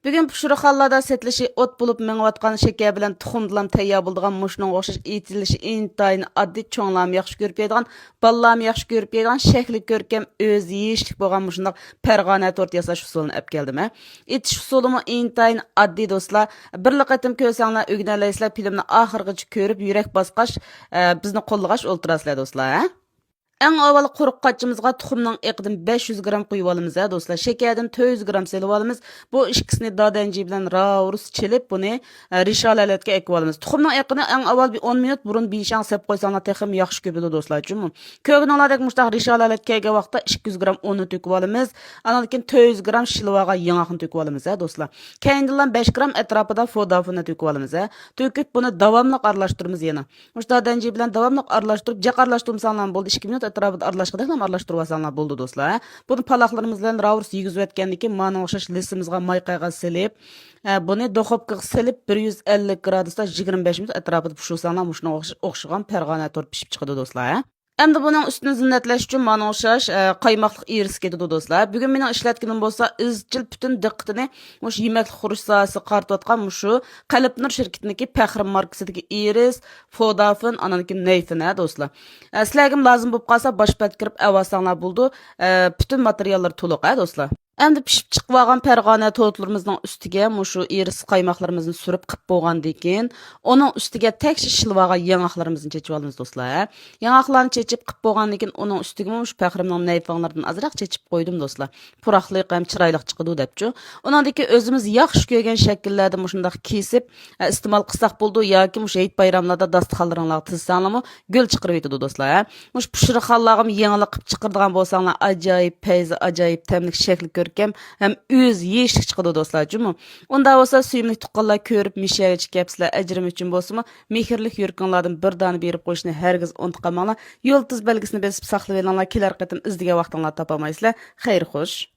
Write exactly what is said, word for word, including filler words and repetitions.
بۈگۈن پۇشۇرخانىلاردا سېتىلىشى ئوت بولۇپ مېڭىۋاتقان شېكەر بىلەن تۇخۇمدىنلا تەييار بولىدىغان مۇشۇنىڭغا ئوخشاش ئېتىلىشى ئىنتايىن ئاددىي، چوڭلارمۇ ياخشى كۆرۈپ يەيدىغان، بالىلارمۇ ياخشى كۆرۈپ يەيدىغان، شەكلى كۆركەم، ئۆزى يېيىشلىك بولغان مۇشۇنداق پەرغانە تورت ياساش ئۇسۇلىنى ئەپ كەلدىم، ھە. ئېتىش ئۇسۇلىمۇ ئىنتايىن ئاددىي، دوستلار. بىرلا قېتىم كۆرسەڭلار ئۆگىنەلەيسىلەر، فىلىمنى ئاخىرغىچە كۆرۈپ، يۈرەك باسقاچ، ئە، بىزنى قوللىغاچ ئولتۇراسىلەر، دوستلار، ھە. ئەڭ ئاۋۋال قۇرۇق قاچىمىزغا تۇخۇمنىڭ ئېقىدىن بەش يۈز گرام قۇيۇۋالىمىز، ھە، دوستلار. شېكەردىن تۆت يۈز گرام سېلىۋالىمىز. بۇ ئىككىسىنى دادەنجى بىلەن راۋۇرۇس چېلىپ، بۇنى، ئە، رىشال ھالەتكە ئەكىۋالىمىز. تۇخۇمنىڭ ئېقىنى ئەڭ ئاۋۋال بىر ئون مىنۇت بۇرۇن بىشاڭ سەپ قويساڭلار تېخىمۇ ياخشى كۆپىدۇ، دوستلار. جۇمۇ. كۆرگىنىڭلاردەك مۇشۇنداق رىشال ھالەتكە كەلگەن ۋاقىتتا ئىككى يۈز گرام ئۇننى تۆكۈۋالىمىز. ئاندىن كېيىن تۆت يۈز گرام شىلۋاغا ياڭاقنى تۆكۈۋالىمىز، ھە، دوستلار. كەينىدىنلا بەش گرام ئەتراپىدا فودافىننى تۆكۈۋالىمىز، ھە. تۆكۈپ بۇنى داۋاملىق ئارىلاشتۇرىمىز يەنە. مۇشۇ دادەنجى بىلەن داۋاملىق ئارىلاشتۇرۇپ، جىق ئارىلاشتۇرمىساڭلارمۇ بولىدۇ، ئىككى مىنۇت ئەتراپىدا ئارىلاشقىدەكلا ئارىلاشتۇرۇۋالساڭلار بولىدۇ، دوستلار، ھە. بۇنى پالاقلىرىمىز بىلەن راۋۇرۇس يېگۈزۈۋەتكەندىن كېيىن، مانا ئوخشاش لىسىمىزغا ماي قەغەز سېلىپ، ھە، بۇنى دوخوپكىغا سېلىپ، بىر يۈز ئەللىك گرادۇستا يىگىرمە بەش مىنۇت ئەتراپىدا پىشۇرساڭلار، مۇشۇنىڭغا ئوخش-، ئوخشىغان پەرغانە تورت پىشىپ چىقىدۇ، دوستلار، ھە. ئەمدى بۇنىڭ ئۈستىنى زىننەتلەش ئۈچۈن مانا ئوخشاش، ئە، قايماقلىق ئىرىس كېتىدۇ، دوستلار. بۈگۈن مېنىڭ ئىشلەتكىنىم بولسا ئىزچىل پۈتۈن دىققىتىنى مۇشۇ يېمەكلىك قۇرۇش ساھەسىگە قارىتىۋاتقان مۇشۇ قەلبنۇر شىركىتىنىڭكى پەخرىم ماركىسىدىكى ئىرىس، فودافىن، ئانان كېيىن نەيفىن، ھە، دوستلار. ئە، سىلەرگىمۇ لازىم بولۇپ قالسا، باش بەتكە كىرىپ ئەۋالساڭلار بولىدۇ. ئە، پۈتۈن ماتېرىياللىرى تولۇق، ھە، دوستلار. ئەمدى پىشىپ چىقىۋالغان پەرغانە تورتلىرىمىزنىڭ ئۈستىگە مۇشۇ ئىرىس قايماقلىرىمىزنى سۈرۈپ قىپ بولغاندىن كېيىن، ئۇنىڭ ئۈستىگە تەكشى شىلۋاغا ياڭاقلىرىمىزنى چېچىۋالىمىز، دوستلار، ھە. ياڭاقلارنى چېچىپ قىپ بولغاندىن كېيىن، ئۇنىڭ ئۈستىگىمۇ مۇشۇ پەخرىمنىڭ نەيفىڭلىرىدىن ئازراق چېچىپ قويدۇم، دوستلار. پۇراقلىق ھەم چىرايلىق چىقىدۇ دەپچۇ. ئۇنىڭدىن كېيىن ئۆزىمىز ياخشى كۆرگەن شەكىللەردە مۇشۇنداق كېسىپ، ئە، ئىستېمال قىلساق بولىدۇ ياكى مۇشۇ ھېيت بايراملاردا داستىخانلىرىڭلارغا تىزساڭلارمۇ گۈل چىقىرىۋېتىدۇ، دوستلار، ھە. مۇشۇ پۇشۇرخانلارغىمۇ يېڭىلىق قىلىپ چىقىرىدىغان بولساڭلار، ئاجايىپ پەيزى، ئاجايىپ تەملىك، شەكلى كۆركەم ھەم ئۆزى يېيىشلىك چىقىدۇ، دوستلار، جۇمۇ. ئۇنداق بولسا، سۆيۈملۈك تۇغقانلار، كۆرۈپ مۇشۇ يەرگىچە كەپسىلەر، ئەجرىم ئۈچۈن بولسىمۇ، مېھىرلىك يۈرىكىڭلاردىن بىر دانە بېرىپ قويۇشنى ھەرگىز ئۇنتۇپ قالماڭلار. يۇلتۇز بەلگىسىنى بېسىپ ساقلىۋېلىڭلار، كېلەر قېتىم ئىزدىگەن ۋاقتىڭلاردا تاپالمايسىلەر. خەير خوش.